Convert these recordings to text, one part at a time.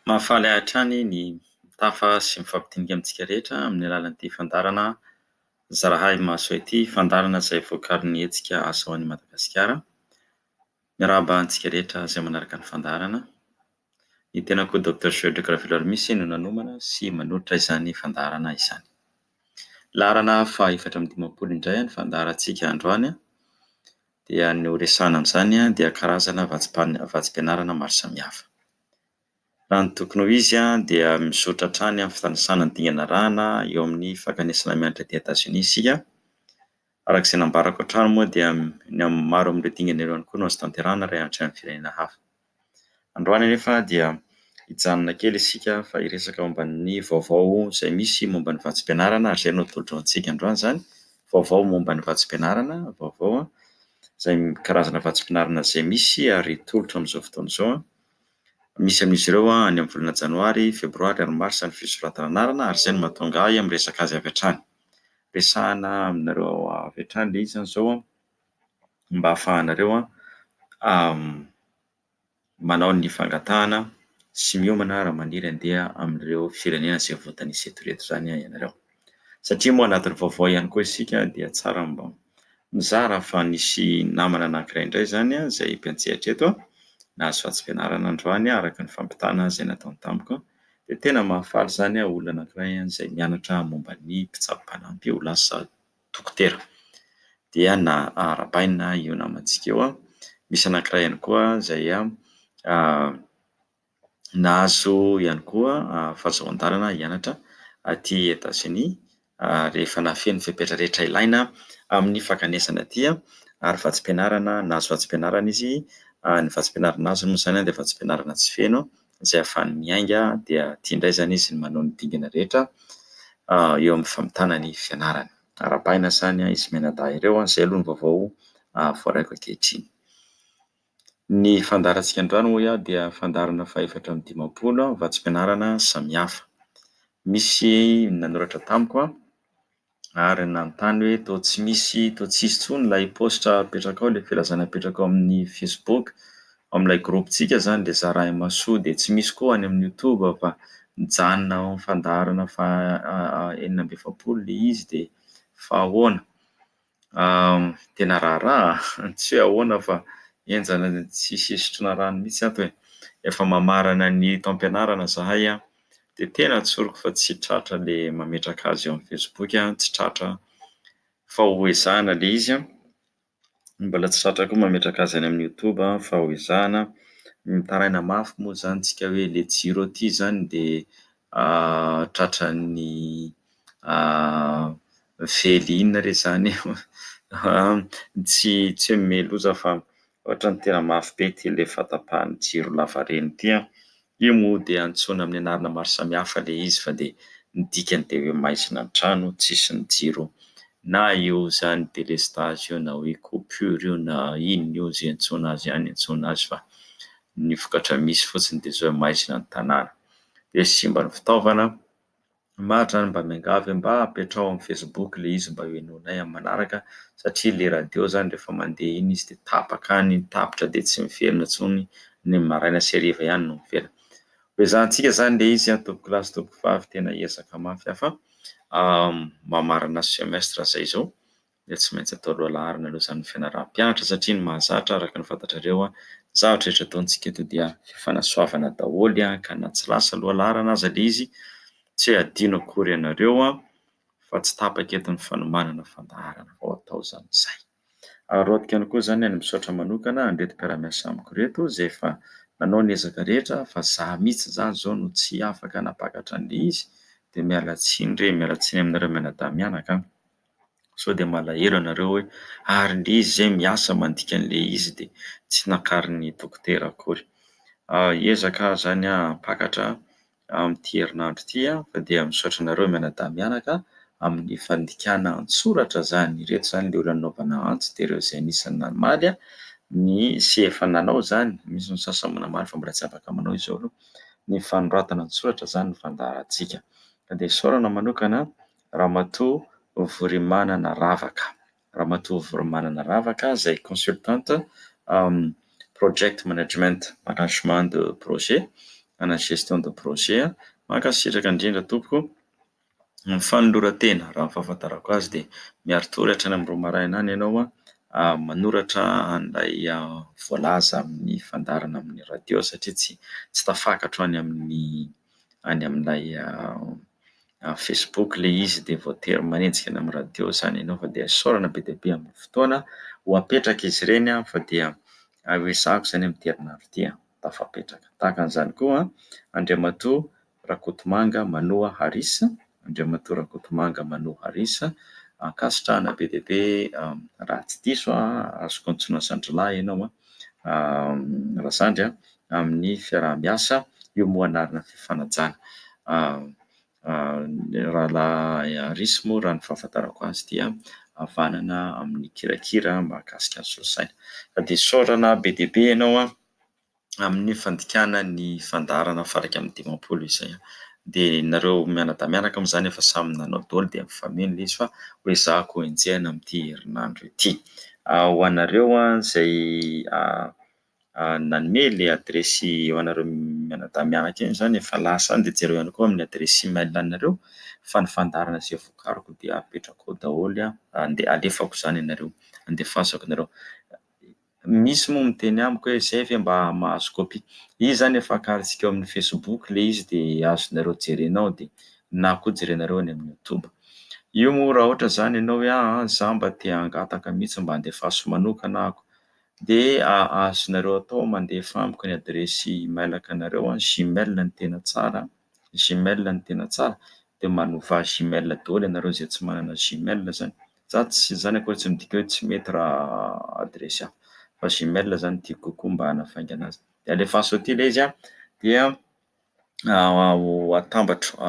Mahafaly ahy hatrany ny mitafa sy mifampidinika amintsika rehetra amin'ny alalan'ity fandaharana Zarahay Mahasoa ity, fandaharana izay vokarin'ny hetsika Asa ho an'i Madagasikara. Miarahaba antsika rehetra izay manaraka ny fandaharana. Ny tenako Docteur Cedric Raveloarimisy no nanomana sy manolotra izany fandaharana izany. Laharana faha 54 indray ny fandaharantsika androany dia ny ho resahana amin'izany dia karazana vatsim-pianarana maro samihafa. Raha ny tokony ho izy dia mizotra hatrany amin'ny fitanisana ny dingana arahana eo amin'ny fankanesana mianatra aty Etazonia isika. Araka izay nambarako hatrany moa dia ny amin'ny maro amin'ireo dingana ireo ihany koa no azo tanterahana raha hianatra any amin'ny firenena hafa. Androany anefa dia hijanona kely isika fa hiresaka momba ny vaovao izay misy momba ny vatsim-pianarana ary izay no atolotra ho antsika androany izany, vaovao momba ny vatsim-pianarana, vaovao izay karazana vatsim-pianarana izay misy ary tolotra amin'izao fotoana izao. Misy amin'izy ireo any amin'ny volana janoary, febroary ary marsa ny fisoratana anarana ary izay no mahatonga ahy miresaka azy avy hatrany. Resahana aminareo avy hatrany ilay izy izany izao mba ahafahanareo manao ny fangatahana sy miomana raha maniry handeha amin'ireo firenena izay voatanisa eto ireto izany ianareo. Satria moa anatin'ny vaovao ihany koa isika dia tsara mba mizara fa nisy namana anankiray indray izany izay mpiantsehatra eto nahazo vatsim-pianarana androany araka ny fampitana izay nataony tamiko. Dia tena mahafaly izany olona anankiray izay mianatra momba ny mpitsabo mpanampy ho lasa dokotera. Dia na arahabaina io namantsika io. Misy anankiray ihany koa izay nahazo ihany koa fahazoan-dalana hianatra aty Etazonia rehefa nahafeno ny fepetra rehetra ilaina amin'ny fankanesana aty ary vatsim-pianarana, nahazo vatsim-pianarana izy, ny vatsim-pianarana azony moa izany dia vatsim-pianarana tsy feno izay ahafahany miainga dia aty indray izany izy no manao ny dingana rehetra eo amin'ny famitana ny fianarany. Arahabaina izany izy mianadahy ireo, izay aloha ny vaovao voaraiko ankehitriny. Ny fandaharantsika androany hoy aho dia fandaharana faha 54, vatsim-pianarana samihafa. Misy nanoratra tamiko ary nanontany hoe toa tsy misy, toa tsy hisy intsony ilay paositra apetrakao, ilay filazana apetrakao amin'ny Facebook, ao amin'ilay groupe-ntsika izany ilay Zarahay Mahasoa dia tsy misy koa any amin'ny YouTube fa mijanona ao amin'ny fandaharana faha 46 ilay izy dia fa ahoana? Tena raharaha a! Tsy hoe ahoana fa henjana tsisy hisotroana rano mihitsy ato e! Efa mamarana ny taom-pianarana izahay dia tena tsoriko fa tsy tratra ilay mametraka azy eo amin'ny Facebook, tsy tratra fa ho ezahana ilay izy an! Mbola tsy tratra koa mametraka azy any amin'ny YouTube fa ho ezahana. Mitaraina mafy moa izany tsika hoe ilay jiro aty izany dia tratran'ny vely inona re izany e? Tsy tsy hoe miha loza fa ohatran'ny tena mafy be ity ilay fahatapahan'ny jiro lavareny ity an! Io moa dia antsoina amin'ny anarana maro samihafa ilay izy fa dia ny dikany dia hoe maizina ny trano, tsisy ny jiro. Na io izany délestage io na hoe coupure io na inona io izay iantsoana azy ihany iantsoana azy fa ny vokatra misy fotsiny dia izao hoe maizina ny tanàna. Dia simba ny fitaovana. Maro zany mba miangavy mba apetraho amin'ny facebook ilay izy mba henoinay amin'ny manaraka satria ilay radio zany rehefa mandeha iny izy dia tapaka any, tapitra dia tsy miverina intsony, ny maraina sy hariva ihany no miverina. Ho ezahantsika izany ilay izy an, tompokolahy sy tompokovavy, tena hiezaka mafy aho fa mamarana semestre izay izao. dia tsy maintsy atao lohalaharana aloha izany ny fianaran'ny mpianatra satria ny mahazatra araka ny fantatrareo ny zavatra rehetra ataontsika eto dia fifanasoavana daholo ka na tsy lasa lohalaharana aza ilay izy tsy hoe adino akory ianareo fa tsy tapaka eto ny fanomanana fandaharana vao atao izany izay. Araraotiko ihany koa izany ny misaotra manokana an'ireto mpiara-miasa amiko ireto izay efa nanao ny ezaka rehetra fa za mihitsy izany izao no tsy afaka nampakatra an'ilay izy dia miala tsiny re, miala tsiny aminareo mianadahy mianaka an! Sao dia malahelo ianareo hoe ary ndry izy izay miasa mandika an'ilay izy dia tsy nakarin'ny dokotera akory. Hiezaka aho izany hampakatra amin'ity herinandro ity fa dia misaotra anareo mianadahy mianaka amin'ny fandikana an-tsoratra izany. Ireto izany ilay olona nanaovana antso dia ireo izay anisan'ny namaly ny sy efa nanao izany. Misy ny sasany namaly fa mbola tsy afaka manao izao aloha. Ny fanoratana an-tsoratra izany no fandaharantsika. Ka dia isaorana manokana Ramatoa Vorimanana Ravaka. Ramatoa Vorimanana Ravaka izay consultante project management, management de projet. Ana gestion de projet. Mankasitraka indrindra tompoko. Ny fanoloran-tena, raha ny fahafantarako azy dia miari-tory hatrany amin'ny 2 maraina any ianao manoratra an'ilay voalaza amin'ny fandaharana amin'ny radio satria tsy tsy tafakatra any amin'ny any amin'ilay Facebook ilay izy dia voatery manenjika any amin'ny radio izany ianao fa dia isaorana be dia be amin'ny fotoana ho apetraka izy ireny fa dia hoezahako izany amin'ity herinandro ity tafapetraka. Tahaka an'izany koa Andriamatoa Rakotomanga Manoa Haris, Andriamatoa Rakotomanga Manoa Haris, ankasitrahana be dia be raha tsy diso aho, azoko antsoina zandrilahy ianao an, Razandry an, amin'ny fiaraha-miasa, io moa anarana fifanajana. Rahalahy Haris moa raha ny fahafantarako azy dia havanana amin'ny kirakira mahakasika ny solosaina. Ka dia isaorana be dia be ianao an! amin'ny fandikana ny fandaharana faha 51 izay. Dia nareo mianadahy mianaka moa izany efa samy nanao daholo dia mifameno ilay izy fa ho ezahako henjehina amin'ity herinandro ity. Ho anareo izay nanome ilay adiresy ho anareo mianadahy mianaka iny izany efa lasa any dia jereo ihany koa amin'ny adiresy email anareo fa ny fandaharana izay vokariko dia apetrako ao daholo, andeha alefako izany ianareo, andefasako ianareo. Misy moa miteny amiko hoe zay ve mba mahazo copie. Izy zany efa akarintsika eo amin'ny facebook le izy de azonareo jerena ao de na koa jerenareo any amin'ny youtube. Io moa raha ohatra zany ianao hoe aa za mba te hangataka mihitsy mba andefaso manokana ahako de azonareo atao mandefa amiko ny adiresy email anareo an, gmail no tena tsara. Gmail no tena tsara dia manova gmail daholo ianareo izay tsy manana gmail zany. Za tsy izany akory tsy midika hoe tsy mety raha adiresy hafa fa gmail zany tiako kokoa mba hanafaingana azy. Dia alefaso aty ilay izy an, dia ho atambatro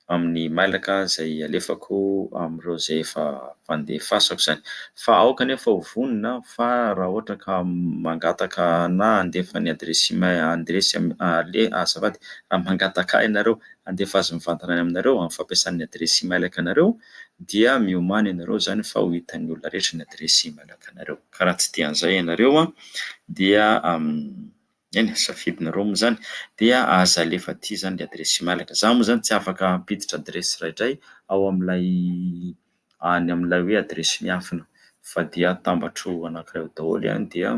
amin'ny mailaka izay alefako amin'ireo izay efa fandefasako izany. Fa aoka anefa ho vonona fa raha ohatra ka mangataka na handefa ny adiresy email, adiresy azafady, raha mangataka ahy ianareo handefa azy mivantana any aminareo amin'ny fampiasana ny adiresy emailaka anareo dia miomàna ianareo izany fa ho hitan'ny olona rehetra ny adiresy emailaka anareo. Ka raha tsy te an'izay ianareo dia Eny, safidinareo moa izany. Dia aza alefa aty izany ilay adiresy email-ka. Izaho moa izany tsy afaka hampiditra adiresy tsirairay ao amin'ilay any amin'ilay hoe adiresy miafina fa dia atambatro anankiray ao daholo ihany dia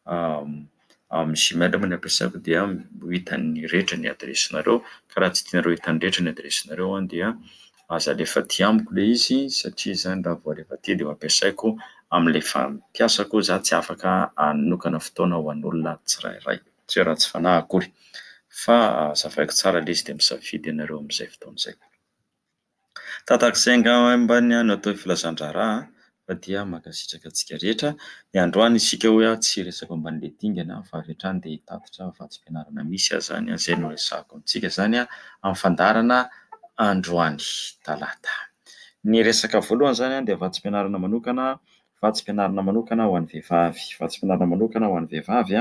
amin'ny gmail moa no ampiasaiko dia ho hitan'ny rehetra ny adiresinareo. Ka raha tsy tianareo ho hitan'ny rehetra ny adiresinareo dia Aza alefa aty amiko ilay izy satria izany raha vao alefa aty dia ho ampiasaiko amin'ilay fampiasako, za tsy afaka hanokana fotoana ho an'olona tsirairay, tsy hoe ratsy fanahy akory fa hazavaiko tsara ilay izy dia misafidy ianareo amin'izay fotoana izay. Tahak'izay angambany no atao hoe filazan-draharaha fa dia mankasitraka antsika rehetra. Ny androany isika hoy aho tsy hiresaka momba an'ilay dingana fa avy hatrany dia hitatitra vatsim-pianarana misy aza izany, izay no resahako amintsika izany amin'ny fandaharana androany talata. Ny resaka voalohany izany dia vatsim-pianarana manokana, vatsim-pianarana manokana ho an'ny vehivavy, vatsim-pianarana manokana ho an'ny vehivavy,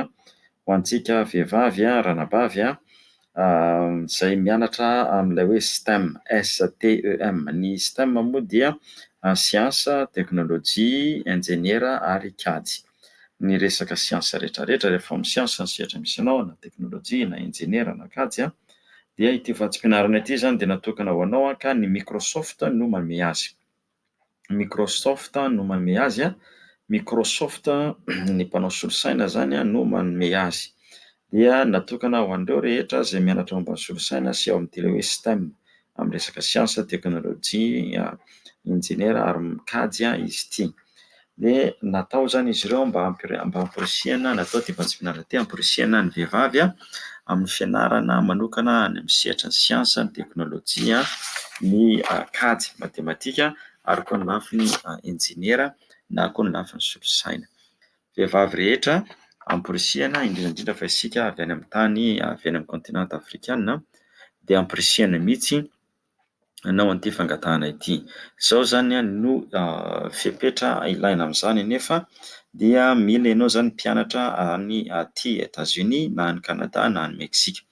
ho antsika vehivavy, ranabavy izay mianatra amin'ilay hoe STEM, S-T-E-M. Ny STEM moa dia siansa, teknolojia, injeniera ary kajy. Ny resaka siansa rehetrarehetra, rehefa amin'ny siansa ny sehatra misy anao, na teknolojia, na injeniera, na kajy, dia ity vatsim-pianarana ity izany dia natokana ho anao ka ny Microsoft no manome azy. Microsoft no manome azy, Microsoft ny mpanao solosaina izany no manome azy. Dia natokana ho an'ireo rehetra izay mianatra momba ny solosaina sy ao amin'ny tele hoe STEM, amin'ny resaka siansa, teknolojia, injeniera ary mikajy izy ity. Dia natao izany izy ireo mba mba hamporisihana, natao ity vatsim-pianarana ity hamporisihana ny vehivavy amin'ny fianarana manokana any amin'ny sehatra ny siansa, ny teknolojia, ny kajy matematika ary koa ny lafiny injeniera na koa ny lafiny solosaina. Vehivavy rehetra amporisihana indrindra indrindra fa isika avy any amin'ny tany avy any amin'ny kontinanta afrikana dia amporisihana mihitsy hanao an'ity fangatahana ity. Izao izany no fepetra ilaina amin'izany anefa dia mila ianao izany mpianatra any aty Etats-Unis na any Canada na any Mexique.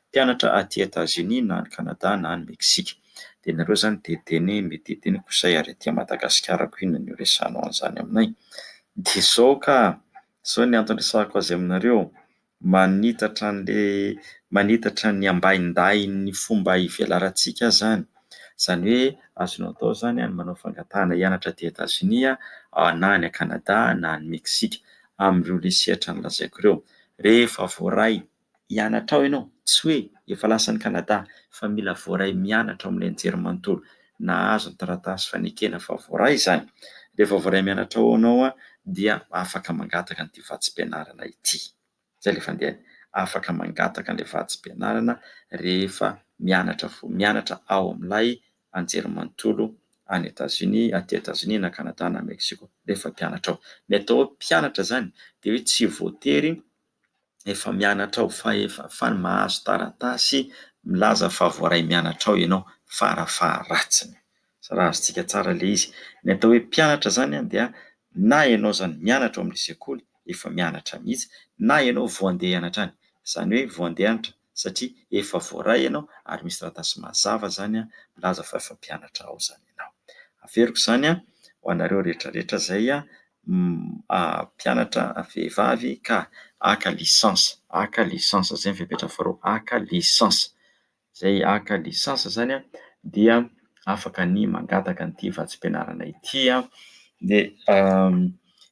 Mpianatra aty Etats-Unis na any Canada na any Mexique. Dia ianareo izany dia teny mety hiteny koa izay ary aty Madagasikara koa inona no iresahanao an'izany aminay. Dia izao ka, izao ny antony iresahako azy aminareo. Manitatra an'ilay manitatra ny ambaindain'ny fomba ivelarantsika izany. Izany hoe azonao atao izany ny manao fangatahana hianatra aty Etazonia na any Kanada na any Meksika amin'ireo ilay sehatra nolazaiko ireo. Rehefa voaray hianatra ao ianao, tsy hoe efa lasa any Kanada fa mila voaray mianatra ao amin'ilay anjerimanontolo, nahazo ny taratasy fanekena fa voaray izany. Rehefa voaray mianatra ao ianao dia afaka mangataka an'ity vatsim-pianarana ity. Izay ilay fandehany. Afaka mangataka an'ilay vatsim-pianarana rehefa mianatra vao mianatra ao amin'ilay anjerimanontolo any Etazonia, aty Etazonia na Kanada na Meksiko rehefa mpianatra ao. Ny atao hoe mpianatra izany dia hoe tsy voatery efa mianatra ao fa efa fa mahazo taratasy milaza fa voaray mianatra ao ianao farafaharatsiny. Raha azontsika tsara ilay izy. Ny atao hoe mpianatra izany dia na ianao izany mianatra ao amin'ny sekoly efa mianatra mihitsy na ianao vao handeha hianatra any. Izany hoe vao handeha hianatra satria efa voaray ianao ary misy taratasy mazava izany milaza fa efa mpianatra ao izany ianao. Averiko izany ho anareo rehetra rehetra izay mpianatra vehivavy ka haka licence, haka licence izay ny fepetra faharoa, haka licence. Izay haka licence izany dia afaka ny mangataka an'ity vatsim-pianarana ity dia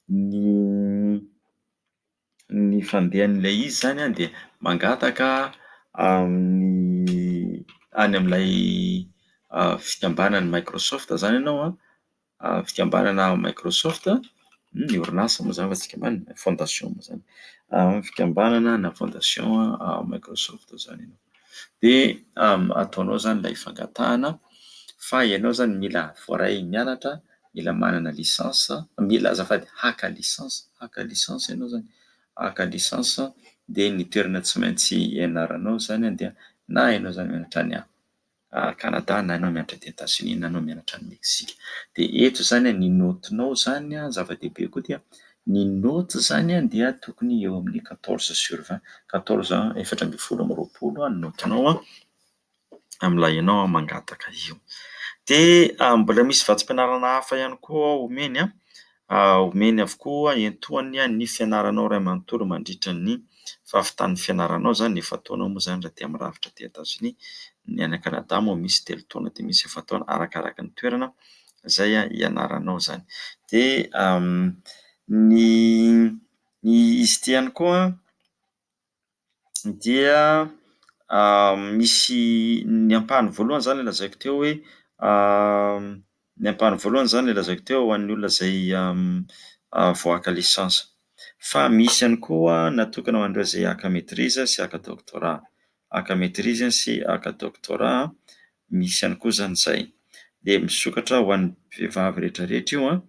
ny ny fandehan'ilay izy izany dia mangataka amin'ny any amin'ilay fikambanan'ny Microsoft izany ianao an, fikambanana Microsoft, ny orinasa moa izany fa tsy fikambanana, fondation moa izany, fikambanana na fondation Microsoft izany ianao. Dia ataonao izany ilay fangatahana fa ianao izany mila voaray mianatra, mila manana licence, mila azafady haka licence, haka licence ianao izany, haka licence dia ny toerana tsy maintsy ianaranao izany dia na ianao izany mianatra any Canada na ianao mianatra aty Etazonia na ianao mianatra any Meksika. Dia eto izany ny naotinao izany zava-dehibe koa dia ny naoty izany dia tokony eo amin'ny quatorze sur vingt, quatorze 24 amby 20 ny naotinao amin'ilay ianao mangataka io. Dia mbola misy vatsim-pianarana hafa ihany koa omeny, omeny avokoa entohany ny fianaranao iray manontolo mandritra ny fahavitan'ny fianaranao izany, efa-taona moa izany raha aty amin'ny rafitra aty Etazonia, ny any Kanada moa misy 3 taona dia misy efa-taona arakaraka ny toerana izay ianaranao izany. Dia ny ny izy ity ihany koa dia misy ny ampahany voalohany izany ilay lazaiko teo hoe ny ampahany voalohany izany ilay lazaiko teo ho an'ny olona izay vao haka licence. Fa misy ihany koa natokana ho an'ireo izay haka maitrise sy haka doctorat. Haka maitrise sy haka doctorat, misy ihany koa izany izay. Dia misokatra ho an'ny vehivavy rehetra rehetra io an.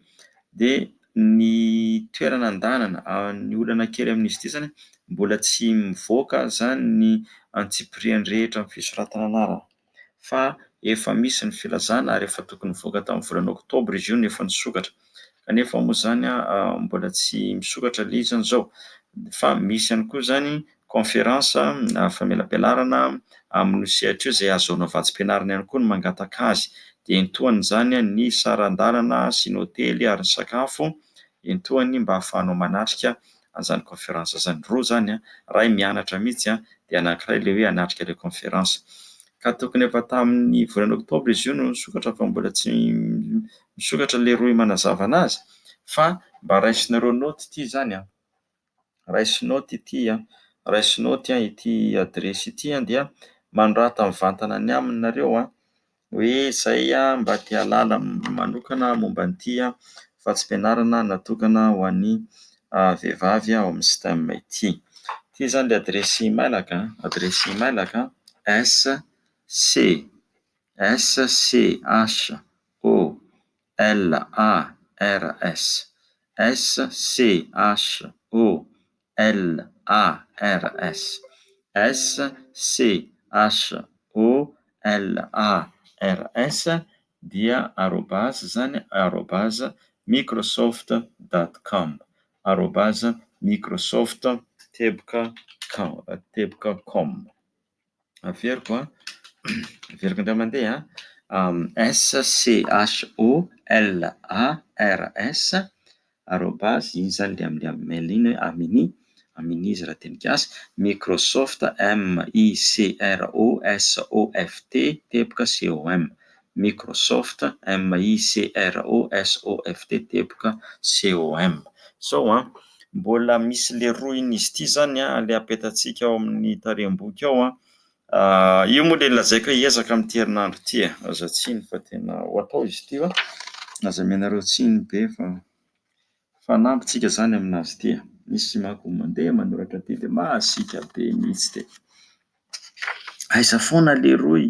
Dia ny toerana andehanana, ny olana kely amin'izy ity izany mbola tsy mivoaka izany ny antsipiriany rehetra amin'ny fisoratana anarana fa efa misy ny filazana ary efa tokony nivoaka tamin'ny volana oktobra izy io no efa nisokatra kanefa moa izany mbola tsy misokatra ilay izy izany izao fa misy ihany koa izany conférence na famelabelarana amin'io sehatra io izay ahazoanao vatsim-pianarana ihany koa ny mangataka azy dia entohany izany ny saran-dalana sy ny hotely ary ny sakafo entohany mba ahafahanao manatrika an'izany conférence izany. Roa izany, iray mianatra mihitsy dia anankiray ilay hoe hanatrika ilay conférence. Ka tokony efa tamin'ny volana oktobra izy io no nisokatra fa mbola tsy misokatra ilay rohy manazava an'azy fa mba raisinareo naoty ity izany an. Raiso naoty ity an, raiso naoty ity adiresy ity dia manorata mivantana ny aminy nareo an, hoe izay mba te hahalala manokana momba an'ity vatsim-pianarana natokana ho an'ny vehivavy ao amin'ny STEM ity. Ity izany ilay adiresy mailaka, adiresy mailaka S C S C H O L A R S S C H O L A R S S C H O L A R S dia arobase izany arobase microsoft dot com arobase microsoft teboka teboka com. Averiko an, averiko indray mandeha an, S C H O L A R S arobase, iny izany ilay amin'ny mail iny hoe amini. Amin'izy raha teny gasy, Microsoft, M I C R O S O F T teboka C O M. Microsoft, M I C R O S O F T teboka C O M. Zao an, mbola misy le rohin'izy ity zany an, le apetatsika ao amin'ny tarehim-boky ao an. Io moa le lazaiko hoe hiezaka amin'ity herinandro ity e. Aza tsiny fa tena ho atao izy ity fa aza amenareo tsiny be fa fanampintsika izany aminazy ity e. Misy manko mandeha manoratra aty dia masiaka be mihitsy dia aiza foana leroy,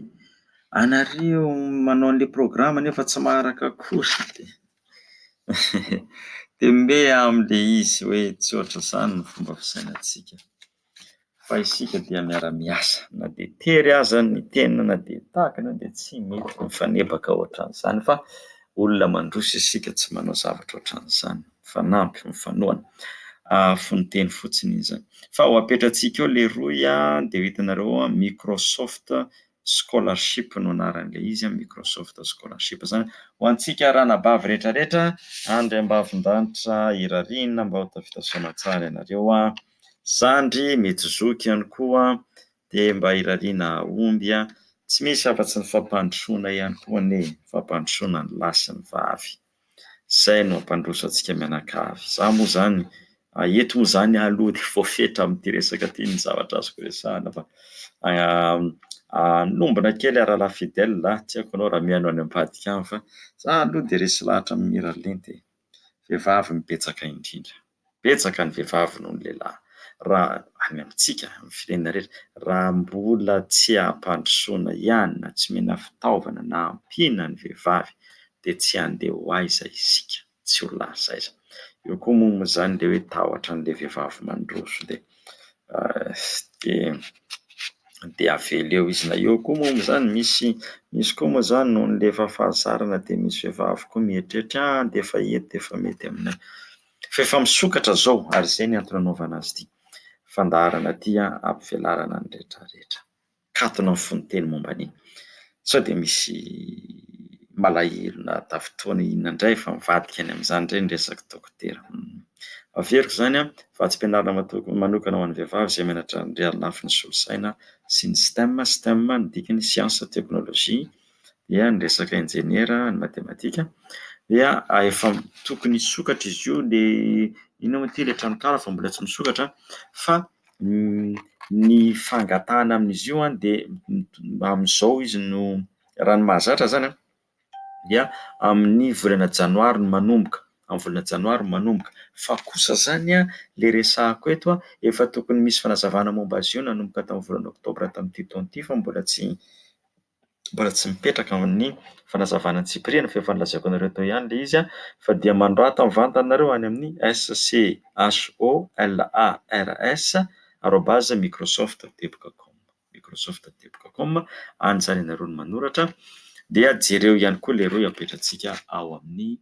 anareo manao an'ilay programa nefa tsy maharaka akory dia dia mbe amin'ilay izy hoe tsy ohatr'izany ny fomba fisainantsika. Fa isika dia miara-miasa na dia tery aza ny tena na dia tahaka an'io dia tsy mety mifanebaka ohatran'izany fa olona mandroso isika tsy manao zavatra ohatran'izany, mifanampy, mifanohana. Fononteny fotsiny iny izany. Fa ho apetratsika eo ilay rohy dia ho hitanareo ao Microsoft Scholarship no anaran'ilay izy, Microsoft Scholarship izany. Ho antsika ranabavy rehetrarehetra, andriambavin-danitra irariana mba ho tafita soamantsara ianareo. Zandry, mety zoky ihany koa dia mba irariana hahomby. Tsy misy afa-tsy ny fampandrosoana ihany koa anie e, fampandrosoana ny lahy sy ny vavy. Izay no hampandroso antsika mianakavy. Izaho moa izany, eto moa izany aho aloha dia voafetra amin'ity resaka ity ny zavatra azoko resahana fa hanombina kely aho rahalahy Fidèle a, tsy haiko ianao raha mihaino any ambadika any fa izaho aloha dia resy lahatra amin'ny miralenta e. Vehivavy no betsaka indrindra. Betsaka ny vehivavy noho ny lehilahy. Raha any amintsika, amin'ny firenena rehetra, raha mbola tsy ampandrosoana ihany na tsy omena fitaovana na ampiana ny vehivavy dia tsy handeha ho aiza isika, tsy ho lasa aiza. Eo koa moa izany ilay hoe tahotra an'ilay vehivavy mandroso dia dia dia avela eo izy. Na eo koa moa izany misy misy koa moa izany noho ny efa fahazarana dia misy vehivavy koa mieritreritra ah dia efa eto dia efa mety aminay. Fa efa misokatra izao ary izay ny antony anaovana azy ity fandaharana ity hampivelarana ny rehetra rehetra. Katona ny fononteny momba an'iny. Sao dia misy malahelo na tafintohina inona indray fa mivadika any amin'izany indray ny resak'i dokotera. Averiko izany an, vatsim-pianarana manokana ho an'ny vehivavy izay mianatra ny lafiny solosaina sy ny STEM. STEM ny dikany siansa, teknolojia, dia ny resaka injeniera, ny matematika. Dia efa tokony hisokatra izy io ilay inona moa ity ilay tranonkala fa mbola tsy misokatra fa ny fangatahana amin'izy io dia amin'izao izy no raha ny mahazatra izany an dia amin'ny volana janoary no manomboka, amin'ny volana janoary no manomboka. Fa kosa izany an, ilay resahako eto an, efa tokony misy fanazavana momba azy io nanomboka tamin'ny volana oktobra tamin'ity taona ity fa mbola tsy mbola tsy mipetraka amin'ny fanazavana antsipiriany fa efa nolazaiko anareo teo ihany ilay izy an, fa dia manorata mivantana nareo any amin'ny S C H O L A R S arobase microsoft teboka com. Microsoft teboka com, any izany ianareo no manoratra dia jereo ihany koa ilay rohy apetratsika ao amin'ny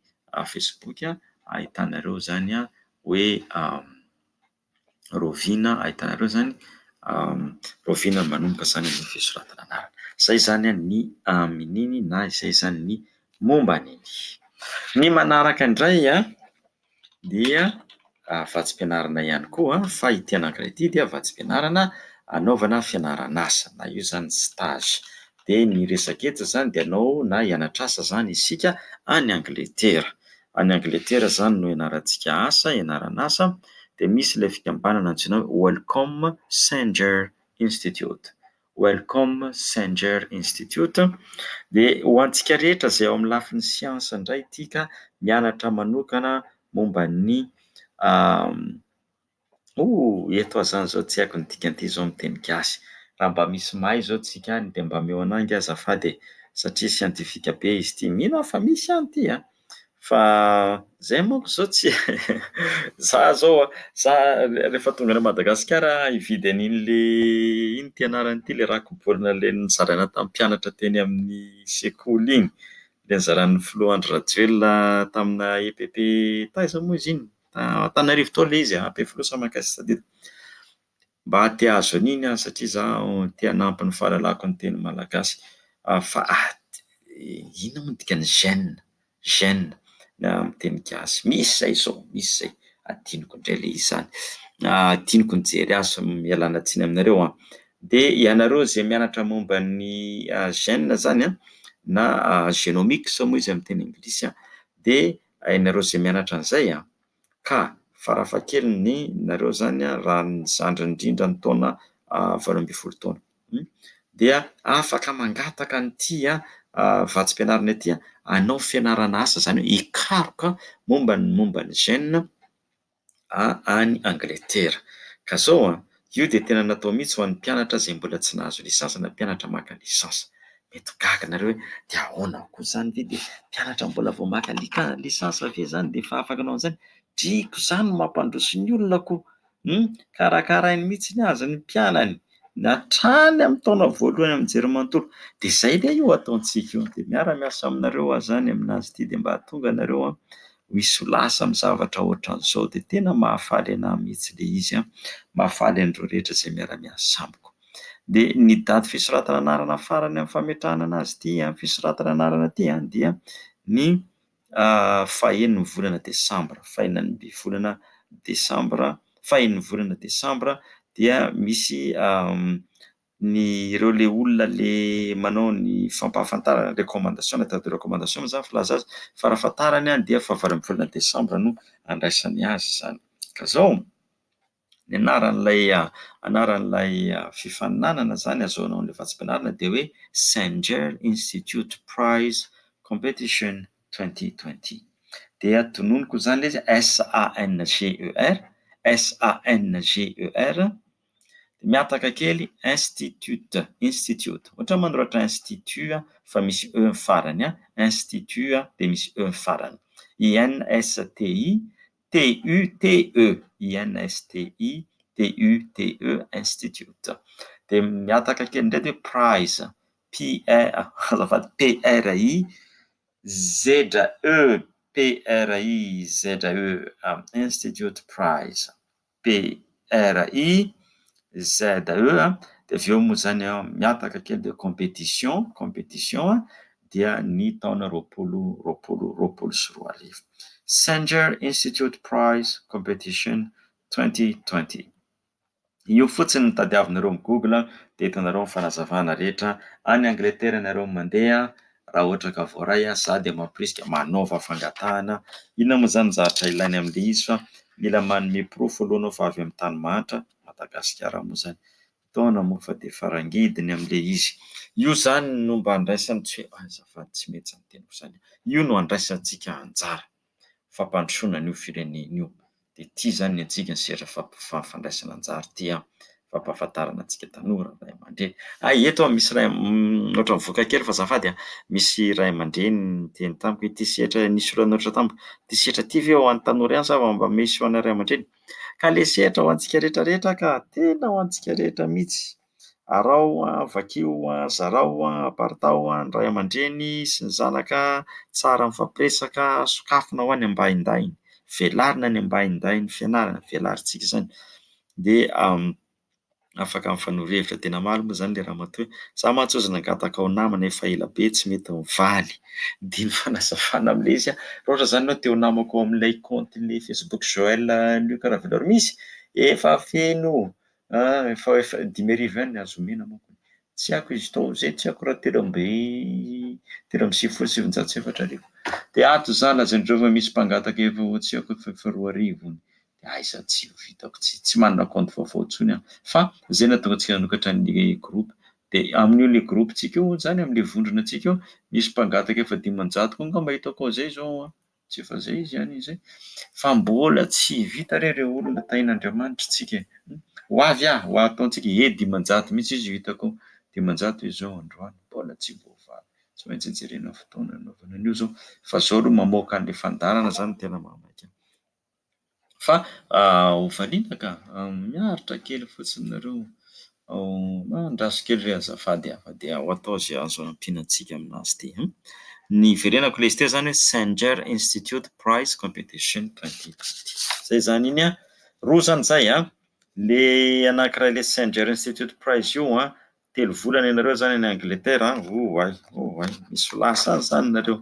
Facebook ahitanareo izany hoe rahoviana ahitanareo izany rahoviana no manomboka izany ny fisoratana anarana. Izay izany ny amin'iny na izay izany ny momba an'iny. Ny manaraka indray dia vatsim-pianarana ihany koa fa ity anankiray ity dia vatsim-pianarana anaovana fianaran'asa na io izany stage. Dia ny resaka eto izany dia hanao na hianatra asa izany isika any Angletera. Any Angletera izany no ianarantsika asa, ianarana asa, dia misy ilay fikambanana antsoina hoe Welcome Sanger Institute. Welcome Sanger Institute dia ho antsika rehetra izay ao amin'ny lafiny siansa indray ity ka mianatra manokana momba ny oh eto aho izany izao tsy haiko ny dikan'ity izao amin'ny teny gasy, raha mba misy mahay izao tsika any dia mba omeo an'ahy ange azafady e, satria siantifika be izy ity, mino aho fa misy any ity an! Fa zay manko zao tsy za zao a, za rehefa tonga any Madagasikara hividy an'iny le ino ty anarany ity le rakibolana le nozaraina tamin'ny mpianatra teny amin'ny sekoly iny, le nozaran'ny filoha Andry Rajoelina tamina EPP taiza moa izy iny? Antananarivo tao le izy Ampefiloha sa mankaiza tsy tadidiko. Mba te hahazo an'iny aho satria izaho te hanampy ny fahalalako ny teny malagasy fa inona moa ny dikan'ny gène, gène amin'ny teny gasy? Misy izay izao, misy izay, adinoko indray ilay izy izany. Adinoko nijery azy fa mialana tsiny aminareo an. Dia ianareo izay mianatra momba ny gène izany an, na genomics moa izy amin'ny teny anglisy an, dia ianareo izay mianatra an'izay an, ka farafahakeliny nareo izany an, raha ny zandriny indrindra ny taona 18 taona dia afaka mangataka an'ity vatsim-pianarana ity hanao fianarana asa, izany hoe hikaroka momba ny momba ny gène any Angletera. Ka zao an, io dia tena natao mihitsy ho an'ny mpianatra izay mbola tsy nahazo licence na mpianatra maka licence. Mety ho gaga nareo hoe dia ahoana koa izany ve dia mpianatra mbola vao maka licence ve izany dia efa afaka hanao an'izany? Driko izany no mampandroso ny olona ko! Karakarainy mihitsy ny azy ny mpianany hatrany amin'ny taona voalohany amin'ny jery manontolo. Dia izay ilay io ataontsika io. Dia miara-miasa aminareo aho izany aminazy ity dia mba hahatonga anareo ho hisy ho lasa amin'ny zavatra ohatran'izao. Dia tena mahafaly anahy mihitsy ilay izy an, mahafaly an'ireo rehetra izay miara-miasa amiko. Dia ny daty fisoratana anarana farany amin'ny fametrahana anazy ity an, fisoratana anarana ity an, dia ny fahenin'ny volana desambra, fahenina volana desambra, fahenin'ny volana desambra dia misy ny ireo le olona le manao ny fampahafantarana, recommandation, lettre de recommandation moa zany filaza azy, farafahatarany dia fahavalo ambin'ny volana desambra no andraisany azy izany. Ka zao ny anaran'ilay fifaninanana izany azahoanao an'ilay vatsim-pianarana dia hoe Sanger Institute Prize Competition 2020. Dia tononiko izany ilay izy S A N G E R, S A N G E R, mihataka kely Institute, Institute. Ohatra manoratra Institut fa misy E ny farany, Institut dia misy E ny farany. I N S T I T U T E, I N S T I T U T E, Institute. Dia mihataka kely indray dia Prize, P R, azafady, P R I Z E, P R I Z E, Institute Prize, P R I Z E, dia avy eo moa izany mihataka kely dia competition, competition dia ny taona 2020 2020. Sanger Institute Prize Competition 2020. Io fotsiny no tadiavinareo amin'ny Google dia hitanareo ny fanazavana rehetra. Any Angletera ianareo mandeha, raha ohatra ka voaray, za dia mampirisika manaova fangatahana. Inona moa izany ny zavatra ilaina amin'ilay izy fa mila manome porofo aloha anao fa avy amin'ny tany mahantra, Madagasikara moa izany. Taona moa fa dia efa rangidiny amin'ilay izy. Io izany no mba andraisany, tsy hoe azafady tsy mety izany teniko izany. Io no andraisantsika anjara fampandrosoana an'io firenena io. Dia ity izany ny antsika ny sehatra fandraisana anjara ity an, fampahafantarana antsika tanora, ray aman-dreny. Hay eto an misy ray ohatran'ny mivoaka kely fa azafady an, misy ray aman-dreny niteny tamiko hoe ity sehatra nisy olona nanoratra tamiko, ity sehatra ity ve ho an'ny tanora ihany sa mba misy ho an'ny ray aman-dreny? Ka ilay sehatra ho antsika rehetra rehetra ka, tena ho antsika rehetra mihitsy. Araho, vakio, zarao, aparitaho ny ray aman-dreny sy ny zanaka, tsara mifampiresaka, sokafina ho any ambahindahiny, velarina any ambahindahiny fianarana, velarintsika izany. Dia afaka mifanoro hevitra. Dia namaly moa izany ilay ramatoa hoe za mantsy hozy nangataka ho namana efa ela be tsy mety mivaly. Dia ny fanazavana amin'ilay izy, raha ohatra izany ianao te ho namako ao amin'ilay kaontin'ilay Facebook Joël Luc Ravelormisy misy, efa feno efa efa 55 ihany ny azo omena manko. Tsy haiko izy tao izay, tsy haiko raha 1993. Dia ato za lazain-dreo fa misy mpangataka efa ho tsy haiko efa 2000 hono. Dia aiza tsy ho vitako, tsy manana kaonty vaovao intsony aho. Fa izay no nahatonga antsika nanokatra ny groupe. Dia amin'io ilay groupe-ntsika io izany, amin'ilay vondrona antsika io, misy mpangataka efa 500 koa angamba hitako ao izay izao an. Tsy efa izay izy ihany izay. Fa mbola tsy vita re ireo olona tahian'Andriamanitra isika e. Ho avy aho, ho ataontsika e 500 mihitsy izy io hitako ao. 500 izy izao androany, mbola tsy voavaly. Tsy maintsy jerena fotoana anaovana an'io izao. Fa izao aloha mamoaka an'ilay fandaharana izany no tena mahamaika. Fa ho valiana ka, miaritra kely fotsiny nareo, andraso kely re azafady a, fa dia ho atao izay azo anampiana antsika aminazy ity an. Ny hiverenako ilay izy teo izany hoe Sanger Institute Prize Competition 2020. Izay izany iny an, roa izany izay an, le anankiray le Sanger Institute Prize io an, 3 volana ianareo izany any Angletera an, oay, oay, misy ho lasa any izany nareo,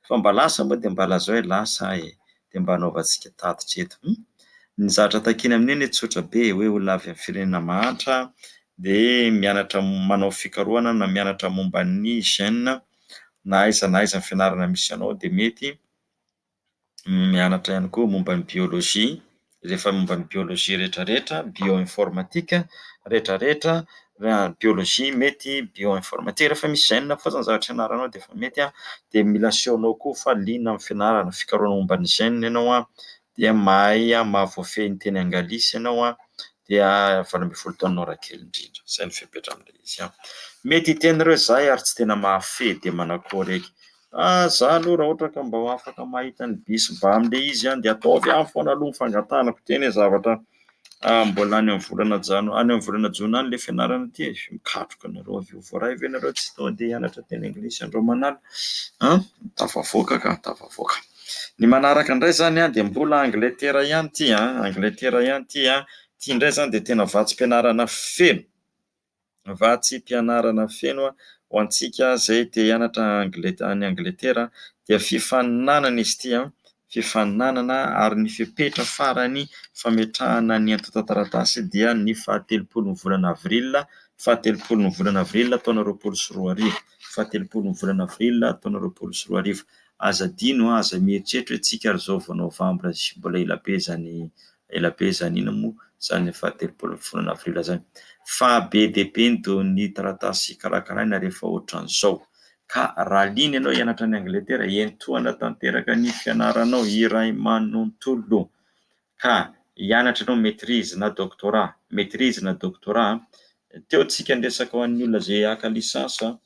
fa mba lasa moa dia mba lazao hoe lasa aho e, dia mba anaovantsika tatitra eto. Ny zavatra takiana amin'io anie tsotra be e, hoe olona avy amin'ny firenena mahantra dia mianatra manao fikarohana na mianatra momba ny gène na aiza na aiza ny fianarana misy anao dia mety. Mianatra ihany koa momba ny biolojia, rehefa momba ny biolojia rehetrarehetra, bio-informatique rehetrarehetra, biolojia mety, bio-informatique, rehefa misy gène fotsiny ny zavatra ianaranao dia efa mety dia mila asehonao koa fa liana amin'ny fianarana, fikarohana momba ny gène ianao dia mahay mahavoafehy ny teny anglisy ianao dia 18 taona raha kely indrindra, izay no fepetra amin'ilay izy. Mety hiteny ireo izahay ary tsy tena mahafehy dia manakory eky. Ah za aloha raha ohatra ka mba afaka mahita ny bisy mba amin'ilay izy ihany dia ataovy any foana aloha ny fangatahana fa tena hoe zavatra mbola any amin'ny volana jano- any amin'ny volana jona any ilay fianarana aty e, mikatroka nareo avy eo, voaray ve nareo tsy tonga dia hianatra teny anglisy andro aman'alina an! Tafavoaka ka, tafavoaka. Ny manaraka indray izany an dia mbola Angletera ihany ity an, Angletera ihany ity an, ity indray izany dia tena vatsim-pianarana feno. Vatsim-pianarana feno ho antsika izay te hianatra any Angletera dia fifaninanana izy ity, fifaninanana ary ny fepetra farany fametrahana ny antontan-taratasy dia ny fahatelopolo ny volana avril, fahatelopolo ny volana avril taona 2020, fahatelopolo ny volana avril taona 2020. Aza adino, aza mieritreritra hoe tsika ary izao vao novambra mbola ela be izany Ela be izany inona moa izany fahatelopolo ny volana avril izany. Fa be dia be ny ny taratasy karakaraina rehefa ohatran'izao. Ka raha liana ianao hianatra any Angletera, entohana tanteraka ny fianaranao iray manontolo. Ka hianatra ianao maitrise na doctorat, maitrise na doctorat. Teo tsika niresaka ho an'ny olona izay haka licence,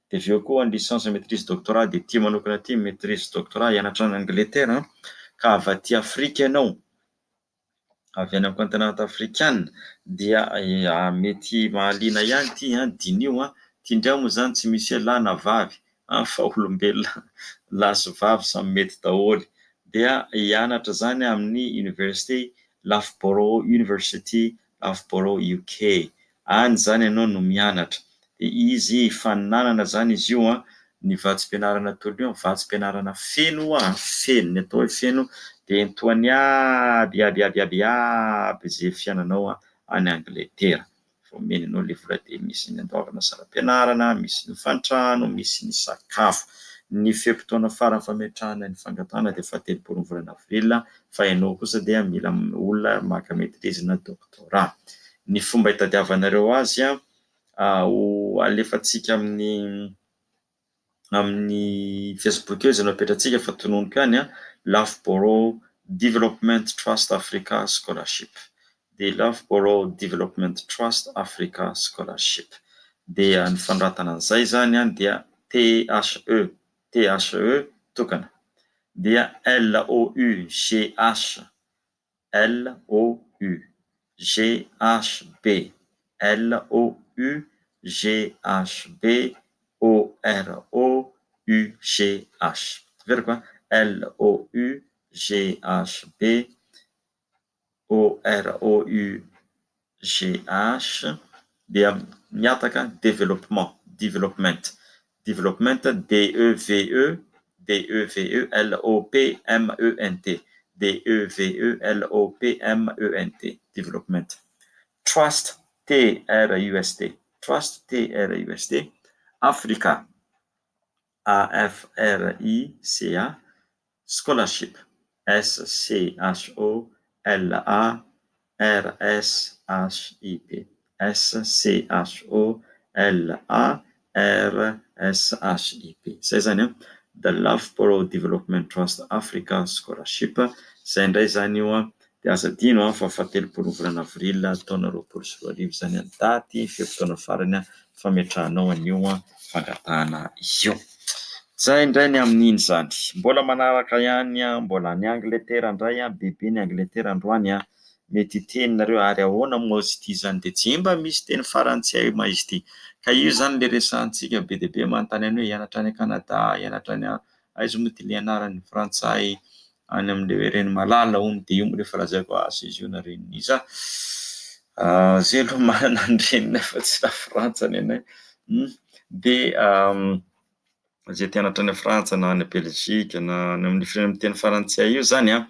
dia avy eo koa ny licence maitrise doctorat dia ity manokana ity maitrise doctorat hianatra any Angletera ka avy aty Afrika ianao, avy any amin'ny continent afrikana dia mety mahaliana ihany ity an, diniho an, ity indray moa izany tsy misy hoe lahy na vavy fa olombelona lahy sy vavy samy mety daholo, dia hianatra izany amin'ny université Loughborough University Loughborough UK, any izany ianao no mianatra, dia izy hifaninanana izany izy io an, ny vatsim-pianarana atolotra io an, vatsim-pianarana feno an, feno, ny atao hoe feno dia entohany aby aby aby aby aby izay fiainanao any Angletera, vao omeny anao ilay vola dia misy ny andoavana saram-pianarana, misy ny hofan-trano, misy ny sakafo. Ny fe-potoana farany fametrahana ny fangatahana dia fahatelopolo ny volana avril fa ianao kosa dia mila olona maka maitrise na doctorat. Ny fomba hitadiavanareo azy an, ho alefantsika amin'ny amin'ny Facebook eo izay no apetratsika fa tononiko ihany an, Loughborough Development Trust Africa Scholarship. The Loughborough Development Trust Africa Scholarship. Dia ny fanoratana an'izay izany an dia THE, THE tokana, dia LOUGH L O U G H B L O U G H B O R O U G H. Averiko an, L O U G H B O R O U G H dia mihataka développement, development, development D E V E D E V E L O P M E N T D E V E L O P M E N T development Trust T R U S T Trust T R U S T Africa A F R I C A Scholarship, S-C-H-O-L-A-R-S-H-I-P, S-C-H-O-L-A-R-S-H-I-P, izay izany an, The Loughborough Development Trust Africa Scholarship, izay indray izany io an, dia aza adino an fa fahatelopolo ny volana avril taona 2020 izany an, daty fe-potoana farany an, fametrahanao an'io fangatahana io. Zay indray ny amin'iny izany. Mbola manaraka ihany an, mbola any Angletera indray an, bebe ny Angletera androany an, mety hiteny nareo ary ahoana moa izy ity izany dia tsy mba misy teny farantsay ma izy ity. Ka io izany ilay resahantsika be dia be manontany an'i hoe hianatra any Canada, hianatra any aiza moa ity ilay anarany frantsay any amin'ilay hoe reny malala hono dia io moa ilay efa lazaiko asa izy io na renin'iza. Zay aloha manana ny reninay fa tsy lafrantsa ny anay. Dia izay te hianatra any Frantsa na any Belgique na any amin'ny firenena miteny frantsay io izany an.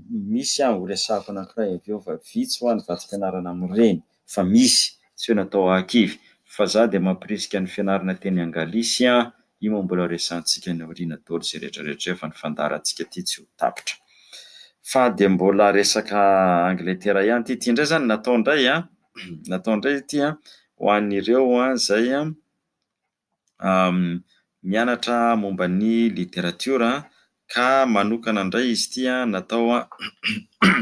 misy aho horesahako anankiray avy eo fa vitsy hoa ny vatsim-pianarana amin'ireny fa misy, tsy hoe natao hahakivy fa za dia mampirisika ny fianarana teny angalisy an, io moa mbola horesahantsika any aoriana daholo izay rehetra rehetra izay fa ny fandaharantsika aty tsy ho tapitra. Fa dia mbola resaka Angletera ihany ity, ity indray izany natao indray an, natao indray ity an ho an'ireo izay mianatra momba ny literatiora ka manokana indray izy ity natao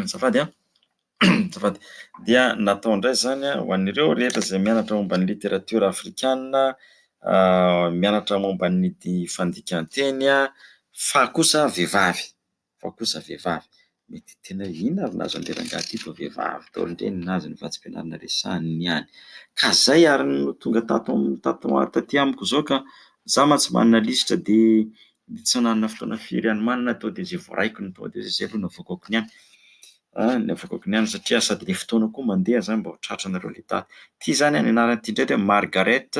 azafady an, azafady, dia natao indray izany ho an'ireo rehetra izay mianatra momba ny literatiora afrikana, mianatra momba ny fandikan-teny fa kosa vehivavy. Fa kosa vehivavy. Mety tena inona ary nahazo an'ilay rangahy ity fa vehivavy daholo indray ny nahazo ny vatsim-pianarana resahiny niany. Ka zay ary no tonga tato tato taty amiko izao ka. Za mantsy manana lisitra dia tsy nanana fotoana firy hanomanana tonga dia izay voaraiko no tonga dia izay aloha navoakako niany. Navoakako niany satria sady ilay fotoana koa mandeha zany mba ho tratranareo ilay daty. Ity izany ny anaran'ity indray dia Margaret.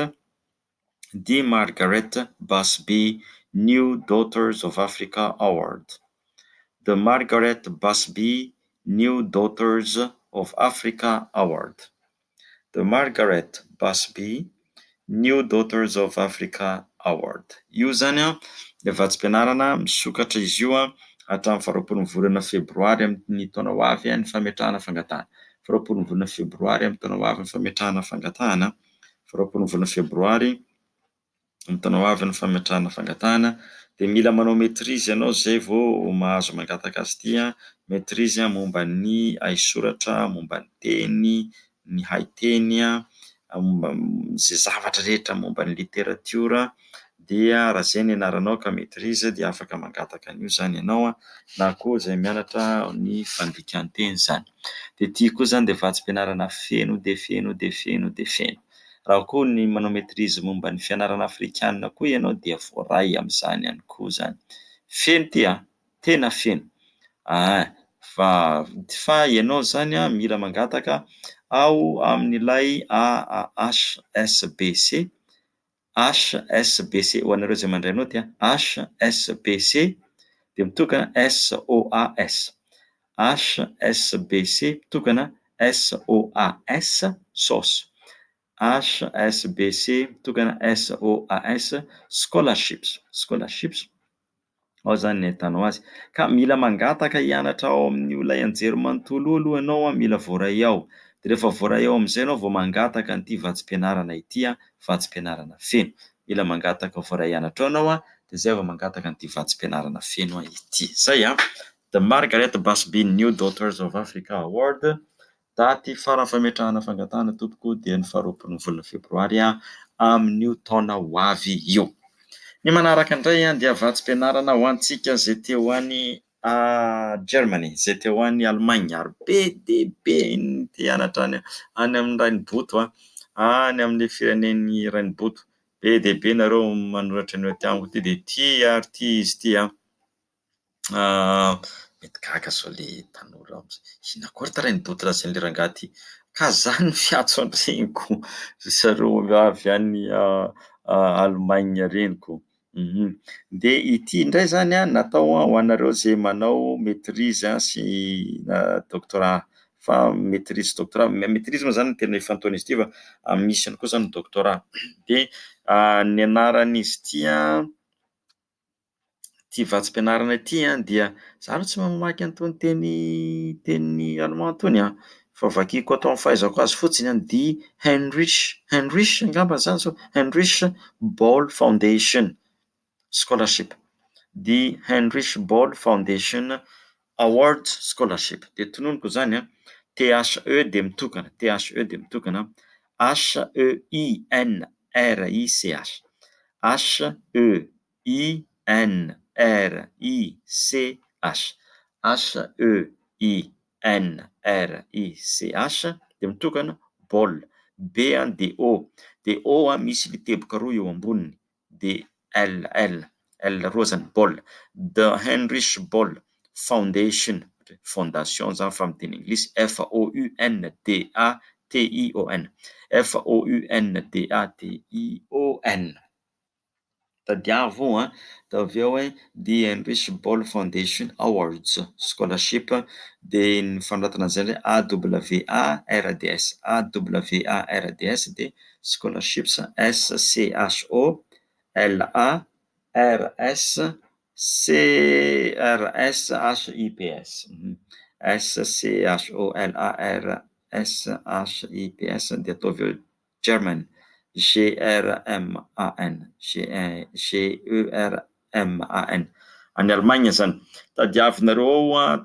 The Margaret Busby New Daughters of Africa Award. The Margaret Busby New Daughters of Africa Award. The Margaret Busby New Daughters of Africa Award. Io izany an, ilay vatsim-pianarana misokatra izy io an, hatramin'ny faharoapolo ny volana febroary amin'ny taona ho avy ny fametrahana fangatahana. Faharoapolo ny volana febroary amin'ny taona ho avy ny fametrahana fangatahana. 20 ny volana febroary amin'ny taona ho avy ny fametrahana fangatahana dia mila manao maîtrise ianao izay vao mahazo mangataka azy ity an, maîtrise momba ny haisoratra, momba ny teny, ny haiteny an, momba izay zavatra rehetra momba ny literatiora dia raha izay ny anaranao ka maîtrise dia afaka mangataka an'io izany ianao an, na koa izay mianatra ny fandikan-teny izany. Dia ity koa izany dia vatsim-pianarana feno dia feno dia feno dia feno. Raha koa ny manao maîtrise momba ny fianarana afrikanina koa ianao dia voaray amin'izany ihany koa izany. Feno ity an! Tena feno. Aa fa fa ianao izany an mila mangataka ao amin'ilay AHSBC, HSBC ho anareo izay mandray naoty an, HSBC dia mitokana SOAS, HSBC mitokana SOAS, sos, HSBC mitokana SOAS, scholarships, scholarships. Ao izany ny ahitanao azy. Ka mila mangataka hianatra ao amin'io ilay anjerimanontolo io aloha ianao an, mila voaray ao. Dia rehefa voaray ao amin'izay ianao vao mangataka an'ity vatsim-pianarana ity an, vatsim-pianarana feno. Mila mangataka voaray hianatra ao ianao an, dia izay vao mangataka an'ity vatsim-pianarana feno ity. Izay an! The Margaret Busby New Daughters of Africa Award. Daty faran'ny fametrahana fangatahana tompoko dia ny faharoapolo ny volana febroary amin'io taona ho avy io. Ny manaraka indray dia vatsim-pianarana ho antsika izay te ho any Germany, izay te ho any Allemagne ary be dia be ny te hianatra any any amin'ny Rainiboto, any amin'ny firenen'i Rainiboto. Be dia be nareo manoratra an'io aty amiko ity dia ity ary ity izy ity an. Mety gaga zao le tanora inona koa ry tarain'ny boto lazain'le rangahy ty? Ka zany ny fiantso an'ireny ko, ry zareo avy any Allemagne reny ko. Dia ity indray zany an natao ho anareo izay manao maîtrise sy doctorat fa maîtrise doctorat, maîtrise moa zany no tena ifantohan'izy ity fa misy ihany koa zany ny doctorat. Dia ny anaran'izy ity an. Ity vatsim-pianarana ity dia za aloha tsy mahay mamaky an'itony teny teny allemand itony an, fa vakiko ato amin'ny fahaizako azy fotsiny an, die Heinrich, Heinrich angamba izany sao, Heinrich Böll Foundation scholarship, die Heinrich Böll Foundation award scholarship, dia tononiko izany an, THE dia mitokana, THE dia mitokana, HEINRICH, HE I N R I C H, H E I N R I C H dia mitokana bol, B an dia O, dia O an misy le teboka roa eo amboniny dia L L, L roa zany bol, The Heinrich Boll Foundation, fondation zany fa amin'ny teny anglisy, F O U N D A T I O N, F O U N D A T I O N. Tadiavo an! Dia avy eo hoe The Heinrich Böll Foundation Awards Scholarship, dia ny fanoratana an'izay indray AWARDS, AWARDS dia Scholarships SCHO LA RS CRSHIPS, SCHOLARSHIPS dia ataovy eo German, G-R-M-A-N, G-E-R-M-A-N, any Allemagne izany. Tadiavinareo ao an,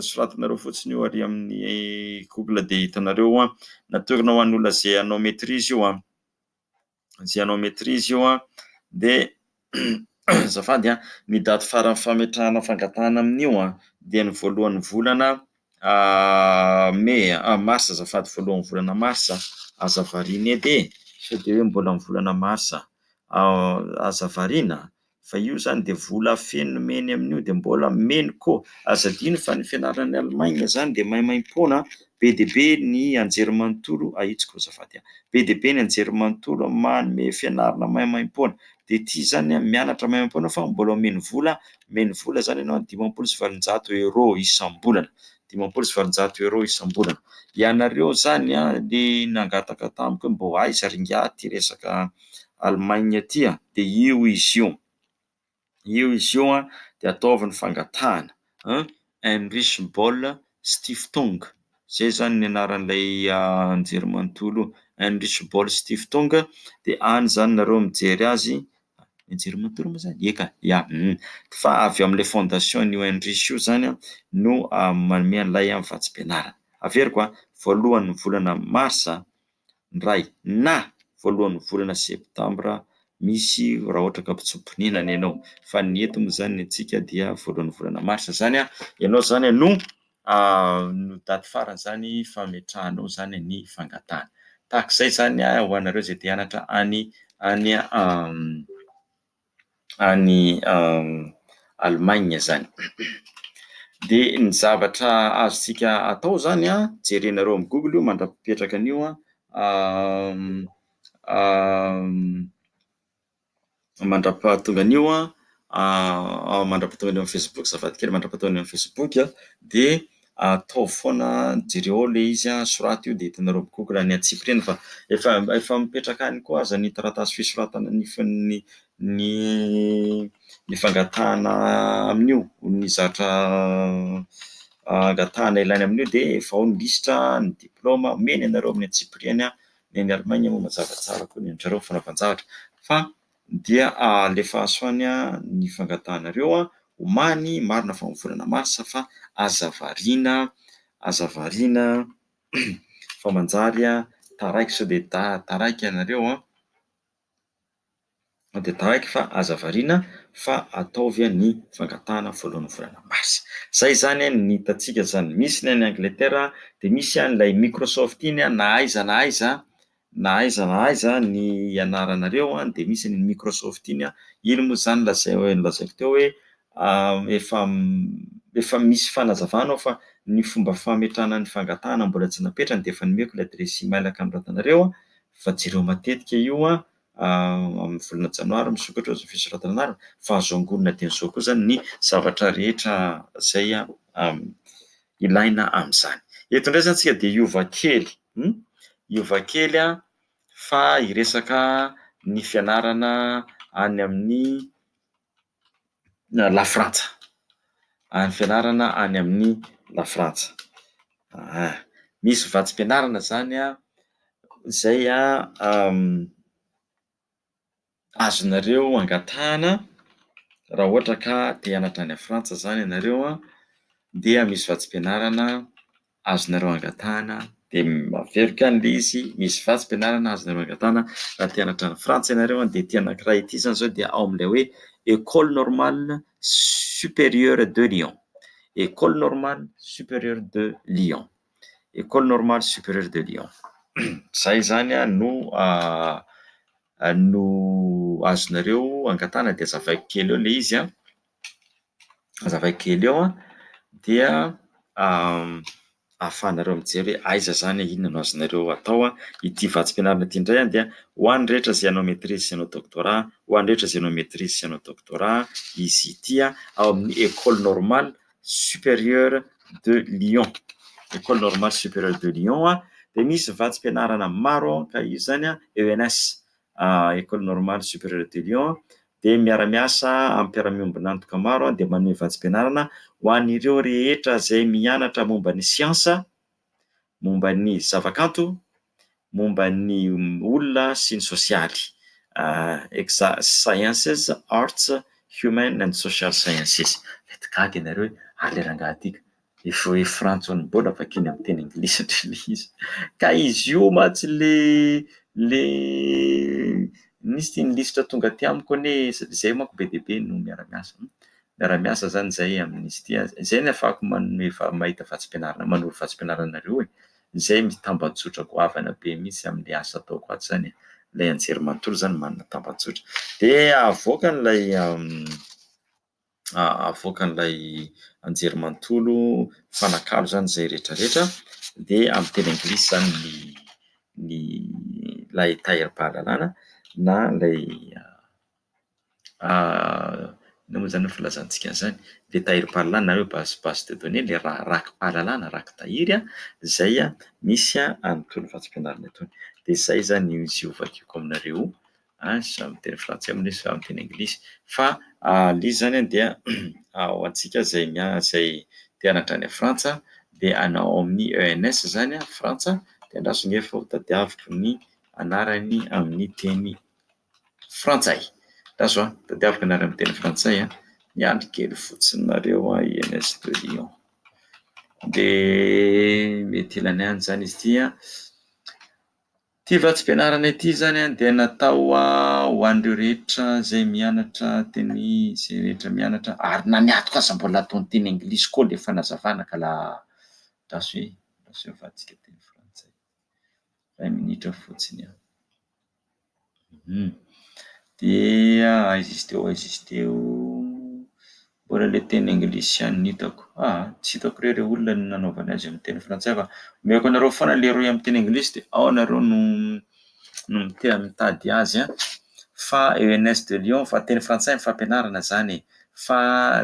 soratanareo fotsiny io ary amin'ny Google dia hitanareo an. Natokana ho an'ny olona izay hanao maitrise io an, izay hanao maitrise io an, dia azafady an, ny daty faran'ny fametrahana fangatahana amin'io an dia ny voalohan'ny volana Mey, marsa azafady, voalohan'ny volana marsa, aza variana edy e, sao dia hoe mbola amin'ny volana marsa, aza variana fa io izany dia vola feno nomeny amin'io dia mbola omeny koa, aza adino fa ny fianarana any Allemagne izany dia maimaimpoana, be dia be ny anjerimanontolo, ahitsiko azafady, be dia be ny anjerimanontolo manome fianarana maimaimpoana, dia ity izany mianatra maimaimpoana fa mbola omeny vola, omeny vola izany ianao 850 euros isam-bolana, 850 euros isam-bolana, ianareo izany le nangataka tamiko hoe mbô aiza ry ingahy ity resaka Allemagne ity a, dia io izy io, io izy io an, dia ataovy ny fangatahana an, Heinrich Böll Stiftung, zay zany ny anaran'ilay anjerimanontolo io, Heinrich Böll Stiftung, dia any zany nareo mijery azy, anjerimanontolo moa zany? Eka, ya, fa avy ao amin'ilay fondation io Heinrich io zany an no manome an'ilay vatsim-pianarana. Averiko an, voalohan'ny volana marsa indray na voalohan'ny volana septambra misy raha ohatra ka mpitsoa-ponenana ianao fa ny eto moa izany ny antsika dia voalohan'ny volana marsa izany an, ianao izany no no daty farany izany fametrahanao izany ny fangatahana. Tahaka izay izany ho anareo izay te hianatra any any any Allemagne izany. Dia ny zavatra azontsika atao izany an, jerenareo amin'ny Google io mandra-pipetraka an'io an, mandra-pahatonga an'io an, mandra-pahatonga an'io amin'ny Facebook azafady kely, mandra-pahatonga an'io amin'ny Facebook an, dia ataovy foana, jereo ao ilay izy an, soraty io dia hitanareo amin'ny Google ny antsipiriany fa efa efa mipetraka any koa aza ny taratasy fisoratana ny ny ny ny fangatahana amin'io, ny zavatra angatahana ilaina amin'io dia efa ao ny lisitra, ny diplaoma, omeny anareo amin'ny antsipiriany an, ny any Allemagne moa mazava tsara koa ny an-dry zareo fanaovan-javatra fa dia alefaso any ny fangatahanareo, omany marina fa amin'ny volana marsa fa aza variana, aza variana fa manjary taraiky sao dia taraiky ianareo an, dia taraiky fa aza variana fa ataovy ny fangatahana voalohan'ny volana marsa. Izay izany ny hitantsika izany, misy ny any Angletera dia misy an'ilay Microsoft iny na aiza na aiza na aiza na aiza ny ianaranareo an, dia misy an'iny Microsoft iny an, iny moa izany lazay nolazaiko teo hoe efa efa misy fanazavana ao fa ny fomba fametrahana ny fangatahana mbola tsy napetrany dia efa nomeko ilay adiresy email anoratanareo an, fa jereo matetika io an, amin'ny volana janoary misokatra eo ny fisoratana anarana fa azo angonina dieny izao koa izany ny zavatra rehetra izay ilaina amin'izany. Eto indray izany isika dia hiova kely, hiova kely fa hiresaka ny fianarana any amin'ny Lafrantsa, any fianarana any amin'ny Lafrantsa. Misy vatsim-pianarana izany izay azonareo angatahana raha ohatra ka te hianatra any Frantsa izany ianareo an, dia misy vatsim-pianarana azonareo angatahana, dia averiko ihany ilay izy, misy vatsim-pianarana azonareo angatahana raha te hianatra any Frantsa ianareo an, dia ity anankiray ity izany izao dia ao amin'ilay hoe Ecole Normale Supérieure de Lyon, Ecole Normale Supérieure de Lyon. Ecole Normale Supérieure de Lyon. Izay izany no no azonareo angatahana dia azavaiko kely eo ilay izy an, azavaiko kely eo an, dia ahafahanareo mijery hoe aiza izany, inona no azonareo atao. Ity vatsim-pianarana ity indray dia ho an'ny rehetra izay hanao maîtrise sy hanao doctorat, ho an'ny rehetra izay hanao maîtrise sy hanao doctorat izy ity ao amin'ny École Normale Supérieure de Lyon. École Normale Supérieure de Lyon dia misy vatsim-pianarana maro ka io izany ENS, École Normale Supérieure de Lyon, dia miara-miasa amin'ny mpiara-miombon'antoka maro dia manome vatsim-pianarana ho an'ireo rehetra izay mianatra momba ny siansa, momba ny zavakanto, momba ny olona sy ny sosialy. Sciences, arts, human and social sciences. Mety gaga ianareo hoe ary ilay rangahy ity efa hoe frantsa ny mbola vakina amin'ny teny anglisy ilay izy. Ka izy io mantsy le nisy ity ny lisitra tonga aty amiko anie, izay manko be dia be no miara-miasa. Miara-miasa izany izahay amin'izy ity. Izay no ahafahako manome mahita vatsim-pianarana, manoro vatsim-pianarana anareo e. Izay mitambajotra goavana be mihitsy amin'ilay asa ataoko ato izany e. Ilay anjerimanontolo izany manana tambajotra. Dia avoakan'ilay anjerimanontolo mifanakalo izany izay rehetra rehetra dia amin'ny teny anglisy izany ny ilay tahirim-pahalalana na ilay inona moa izany no filazantsika an'izany, ilay tahirim-pahalalana na hoe base de données, ilay raki-pahalalana, raki-tahiry izay misy an'itony vatsim-pianarana itony. Dia izay izany izy io vakiko aminareo amin'ny teny frantsay moa ilay izy fa amin'ny teny anglisy. Fa ilay izy izany dia ho antsika izay izay te hianatra any Frantsa dia hanao ao amin'ny ENS izany Frantsa, dia andraso ange fa ho tadiaviko ny anarany amin'ny teny frantsay. Andraso an, tadiaviko anarany amin'ny teny frantsay an, miandry kely fotsiny nareo an, ENS de Lyon. Dia mety ilany ihany izany izy ity an. Ity vatsim-pianarana ity izany dia natao ho an'ireo rehetra izay mianatra teny, izay rehetra mianatra ary na ny ato aza mbola atao ny teny anglisy koa ilay fanazavana ka la andraso e, andraso avadika teny frantsay. Iray minitra fotsiny an. Dia aiza izy teo, aiza izy teo, mbola ilay teny anglisy ihany no hitako. Tsy hitako re ireo olona no nanaovana azy amin'ny teny frantsay fa omeko anareo foana ilay rohy amin'ny teny anglisy dia ao nareo no no mitady azy an. Fa ENS de Lyon, fa teny frantsay ny fampianarana izany e. Fa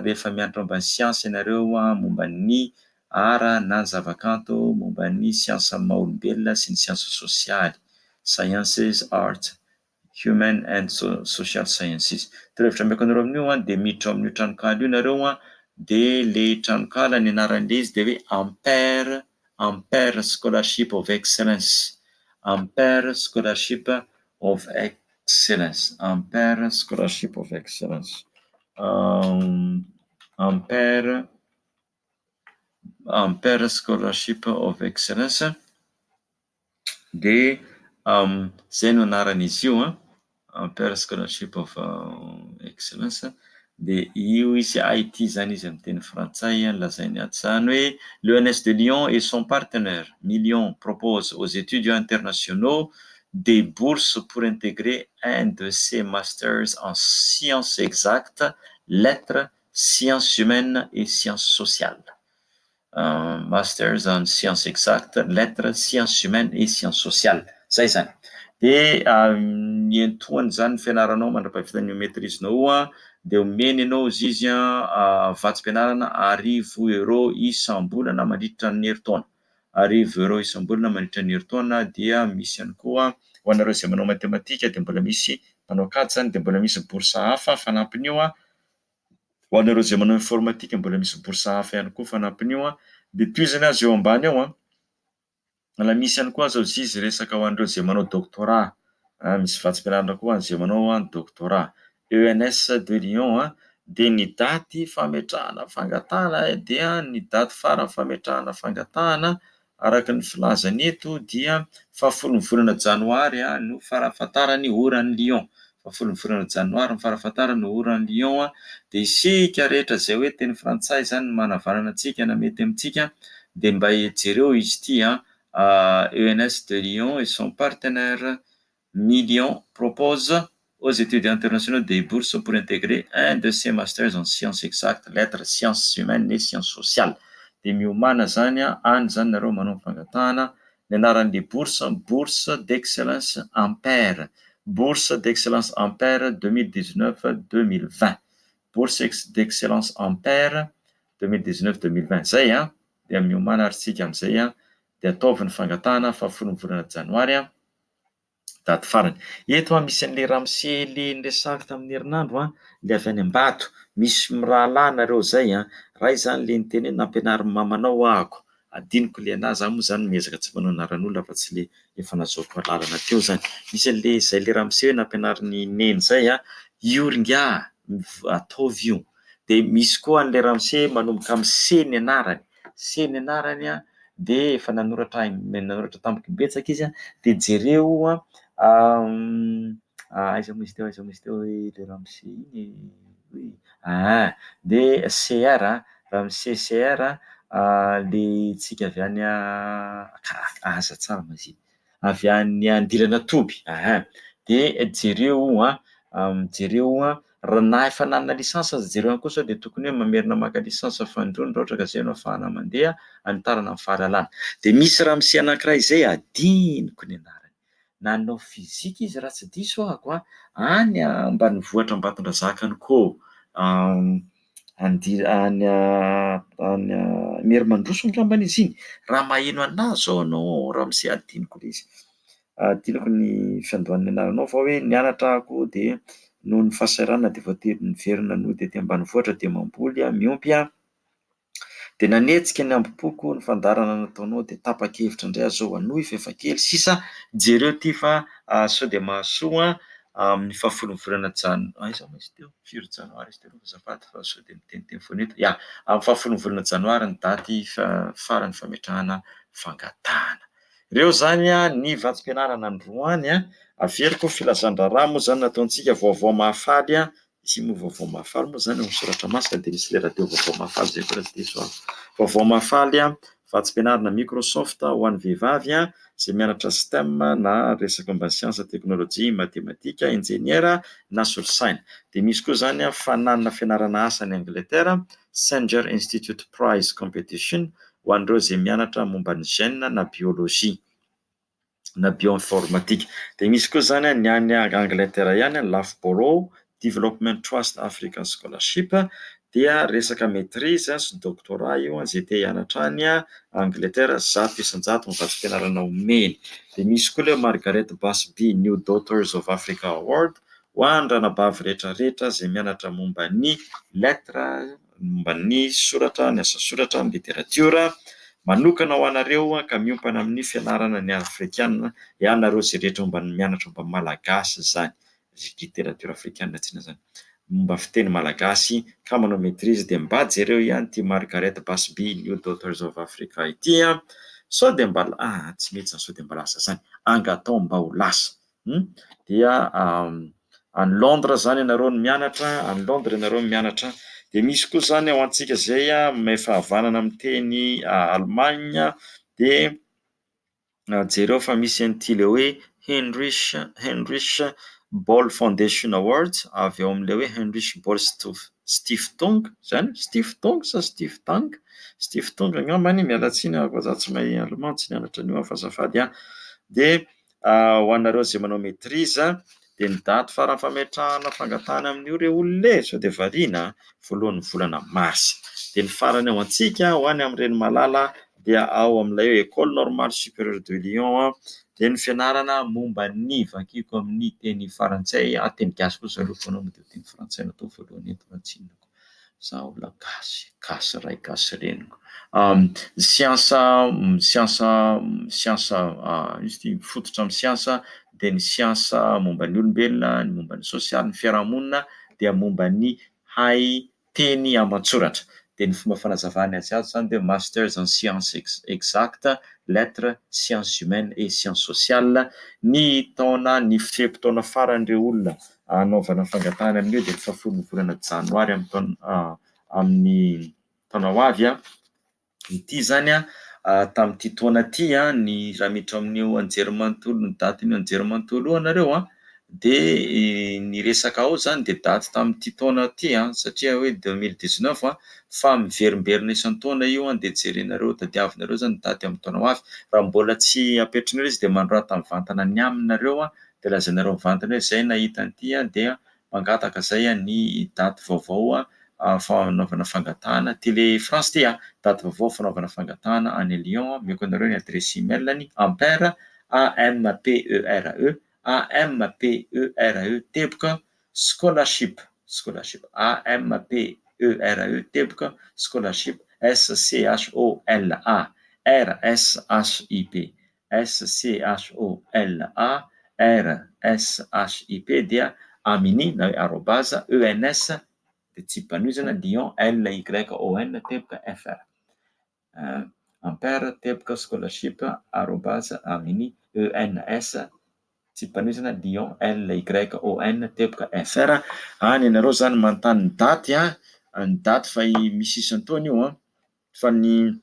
rehefa mianatra momba ny siansa ianareo momba ny art na ny zavakanto, momba ny siansa maha olombelona sy ny siansa sosialy, sciences, arts, human and social sciences. Torohevitra omeko anareo amin'io dia miditra ao amin'io tranonkala io nareo dia ilay tranonkala ny anaran'ilay izy dia hoe Ampère, Ampère Scholarship of Excellence, Ampère Scholarship of Excellence, Ampère Scholarship of Excellence, Ampère, Ampère Scholarship of Excellence dia izay no anaran'izy io an, Ampère Scholarship of Excellence dia io izy, ity izany izy amin'ny teny frantsay lazainy ato izany hoe l'ENS de Lyon et son partenaire Million propose aux étudiants internationaux des bourses pour intégrer un de ses masters en sciences exactes, lettres, sciences humaines et sciences sociales. Masters en sciences exactes, lettres, sciences humaines et sciences sociales. Izay izany. Dia ny entohany izany ny fianaranao mandra-pahavitan'ny maîtrise-nao io an, dia omeny ianao izy izy an vatsim-pianarana 1000 euro isam-bolana mandritra ny herintaona. 1000 euro isam-bolana mandritra ny herintaona. Dia misy ihany koa ho anareo izay manao matematika dia mbola misy manao kajy izany dia mbola misy bourse hafa fanampin'io an. Ho anareo izay manao informatika mbola misy bourse hafa ihany koa fanampin'io an. Dia tohizana azy eo ambany eo an. Mbola misy ihany koa aza izy resaka ho an'ireo izay manao doctorat, misy vatsim-pianarana koa ho an'izay manao doctorat. ENS de Lyon dia ny daty fametrahana fangatahana dia ny daty farany fametrahana fangatahana araka ny filazany eto dia fahafolon'ny volana janoary no farafahatarany oran'ny Lyon. Fahafolon'ny volana janoary no farafahatarany oran'ny Lyon dia isika rehetra izay hoe teny frantsay izany no manavanana antsika na mety amintsika dia mba jereo izy ity an, ENS de Lyon et son partenaire Million propose aux étudiants internationaux des bourses pour intégrer un de ses masters en sciences exactes, lettres, sciences humaines et sciences sociales. Dia miomàna izany any izany nareo manao ny fangatahana. Ny anaran'ilay bourse, bourse d'excellence Ampère, bourse d'excellence Ampère 2019 2020, bourse d'excellence Ampère 2019 2020. Izay an, dia miomàna ary tsika amin'izay an, dia ataovy ny fangatahana fahafolon'ny volana janoary an. Daty farany. Eto an, misy an'ilay ramose le niresahako tamin'ny herinandro an, le avy any Ambato. Misy mirahalahy nareo zay an. Ray zany le niteny hoe nampianarin'ny mamanao ahako. Adinoko le anah, za moa zany miezaka tsy manao anaran'olona fa tsy le efa nazahoako alalana teo zany. Misy an'le zay le ramose hoe nampianarin'i neny zay an, io ry ingahy ataovy io. Dia misy koa an'ilay ramose manomboka amin'ny C ny anarany. C ny anarany an, dia efa nanoratra ahy, nanoratra tamiko imbetsaka izy an, dia jereo an, aiza moa izy teo, aiza moa izy teo ilay ramose iny e, aa dia CR an, ramose CR an, ilay tsika avy any aza tsara moa izy iny, avy any Andilanatoby, aa dia jereo an, jereo an, raha na efa nanana licence aza jereo ihany koa sao dia tokony hoe mamerina maka licence fanindroany raha ohatra ka izay no ahafahana mandeha hanitarana ny fahalalana. Dia misy ramose anankiray izay adinoko ny anarany, nanao physique izy raha tsy diso ahako an, any ambanivohitra Ambatondrazaka any koa, any any any Imerimandroso angambany izy iny, raha maheno an'ahy izao ianao ramose adinoko ilay izy. Adinoko ny fiandohan'ny anaranao fa hoe nianatra aho dia noho ny fahasahiranana dia voatery niverina nody aty ambanivohitra dia mamboly aho, miompy aho. Dia nanetsika ny hambom-poko ny fandaharana nataonao dia tapa-kevitra indray aho izao hanohy fa efa kely sisa. Jereo ity fa sao dia mahasoa amin'ny fahafolon'ny volana jan- aiza moa izy teo? Firy janoary izy teo aloha azafady fa sao dia miteniteny foana eto. Ya, amin'ny fahafolon'ny volana janoary ny daty farany fametrahana fangatahana. Ireo izany ny vatsim-pianarana androany. Averiko filazan-draharaha moa izany nataontsika vaovao mahafaly. Izy moa vaovao mahafaly moa izany ao amin'ny soratra masina dia misy ilay radio vaovao mahafaly izay koa raha tsy diso aho. Vaovao mahafaly, vatsim-pianarana Microsoft ho an'ny vehivavy izay mianatra STEM na resaka momba ny siansa, teknolojia, matematika, injeniera na solosaina. Dia misy koa izany fananana fianarana asa any Angletera, Sanger Institute Prize Competition ho an'ireo izay mianatra momba ny gène na biologie na bioinformatique. Dia misy koa izany ny any Angleterre ihany, Loughborough Development Trust African Scholarship dia resaka maîtrise sy doctorat io izay te hianatra any Angleterre, 100% ny vatsim-pianarana omeny. Dia misy koa ilay Margaret Busby New Daughters of Africa Award ho an'ny ranabavy rehetrarehetra izay mianatra momba ny lettres, momba ny soratra, ny asa soratra, ny literatiora, manokana ho anareo ka miompana amin'ny fianarana ny afrikana, ianareo izay rehetra momba ny mianatra momba ny malagasy izany, literatiora afrikana tsinona izany, momba fiteny malagasy ka manao maîtrise dia mba jereo ihany ity Margaret Busby New Daughters of Africa ity an, sao dia mba, ah tsy mety izany sao dia mba lasa izany, angatao mba ho lasa. Dia any Londres izany ianareo no mianatra, any Londres ianareo no mianatra. Dia misy koa izany ho antsika izay efa havanana amin'ny teny Allemagne dia jereo fa misy an'ity ilay hoe Heinrich, Heinrich Böll Foundation Awards avy ao amin'ilay hoe Heinrich Böll Stiftung, izany? Stiftung sa Stiftang? Stiftung angambany, miala tsiny aho fa za tsy mahay allemand, tsy nianatra an'io aho fa azafady an. Dia Ho anareo izay manao maîtrise dia ny daty farany fametrahana fangatahana amin'io re olona e! Sao dia variana a! Voalohan'ny volana marsa. Dia ny farany ao antsika ho any amin'ny Renimalala dia ao amin'ilay hoe École Normale Supérieure de Lyon dia ny fianarana momba ny vakiko amin'ny teny farantsay, teny gasy kosa aloha fa anao moa dia teny frantsay no atao voalohany eto fa tsy inona koa. Za olona gasy, gasy ray gasy reniko. Siansa, siansa, siansa izy ity mifototra amin'ny siansa dia ny siansa momba ny olombelona, ny momba ny sosialy, ny fiarahamonina dia momba ny hay teny aman-tsoratra. Dia ny fomba fanazavany azy ato izany dia masters en sciences exactes, lettres, sciences humaines et sciences sociales. Ny taona, ny fe-potoana faran'ireo olona hanaovana fangatahana amin'io dia ny fahafolon'ny volana janoary amin'ny taona amin'ny taona ho avy. Ity izany tamin'ity taona ity ny raha miditra amin'io anjerimanontolo ny datin'io anjerimanontolo io ianareo Dia ny resaka ao izany dia daty tamin'ity taona ity satria hoe 2019 fa miverimberina isan-taona io dia jerenareo, tadiavinareo izany ny daty amin'ny taona ho avy. Raha mbola tsy apetrinareo izy dia manorata mivantana ny aminareo dia lazainareo mivantana hoe izay nahita an'ity dia mangataka izay ny daty vaovao fanaovana fangatahana. Télé France ity daty vaovao fanaovana fangatahana any Lyon. Omeko anareo ny adresse email-ny ampere, A M P E R E, AMPERE teboka scholarship scholarship AMPERE teboka scholarship SCHOLA RSHIP SCHOLA RSHIP dia amini na hoe arobase ENS dia tsipanoizana Lyon LYON teboka FR. Ampere teboka scholarship arobase amini ENS tsipanoizana Lyon LYON teboka FR. Any ianareo izany manontany ny daty an, ny daty fa misy isan-taona io an, fa ny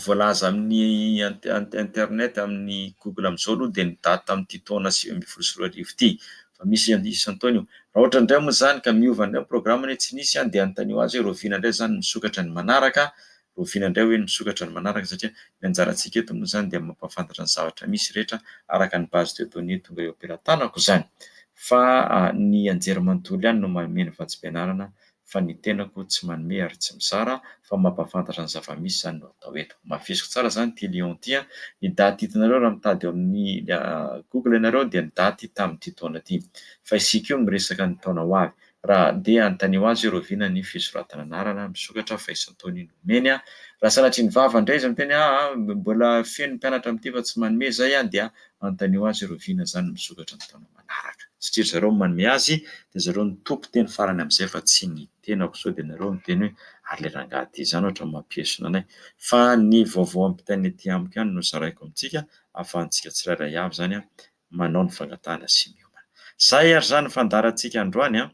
voalaza amin'ny internet amin'ny google amin'izao aloha dia ny daty tamin'ity taona 2019 ity fa misy isan-taona io. Raha ohatra indray moa izany ka miova indray ny programme hoe tsy nisy dia anontanio azy hoe rahoviana indray izany misokatra ny manaraka. Rahoviana indray hoe ny misokatra ny manaraka satria ny anjarantsika eto moa izany dia mampahafantatra ny zavatra misy rehetra araka ny base de données tonga eo am-pelatanako izany. Fa ny anjerimanontolo ihany no manome ny vatsim-pianarana fa ny tenako tsy manome ary tsy mizara fa mampahafantatra ny zava-misy izany no atao eto. Hamafisiko tsara izany ity Lyon ity an! Ny daty hitanareo raha mitady ao amin'ny google ianareo dia ny daty tamin'ity taona ity. Fa isika io miresaka ny taona ho avy. Raha dia anontanio azy hoe rahoviana ny fisoratana anarana misokatra fa isan-taona iny omeny an! Raha sanatria ny vava indray izy miteny hoe aa mbola feno mpianatra amin'ity fa tsy manome izay an! dia anontanio azy hoe rahoviana izany misokatra ny taona manaraka. Satria ry zareo no manome azy dia zareo no tompon-teny farany amin'izay fa tsy ny tenako sao dia nareo miteny hoe ary ilay rangahy ity izany ohatran'ny mampiesona anay. Fa ny vaovao ampitaina ety amiko ihany no zaraiko amintsika ahafahantsika tsirairay avy izany an! manao ny fangatahana sy miomana. Zay ary zany ny fandaharantsika androany an!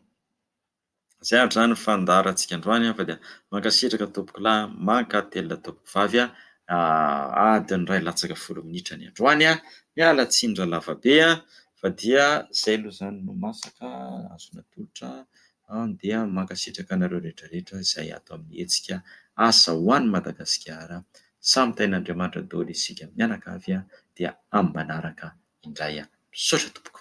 Zay ary zany ny fandaharantsika androany an! Fa dia mankasitraka tompoko lahy, mankatelina tompoko vavy an! Adiny iray latsaka folo minitra ny androany an! Miala tsiny raha lava be an! Fa dia zay aloha zany no masaka azo natolotra an! Dia mankasitraka anareo rehetra rehetra izay ato amin'ny hetsika Asa ho an'i Madagasikara. Samy tahin'Andriamanitra daholo isika mianakavy dia amin'ny manaraka indray. Misaotra tompoko.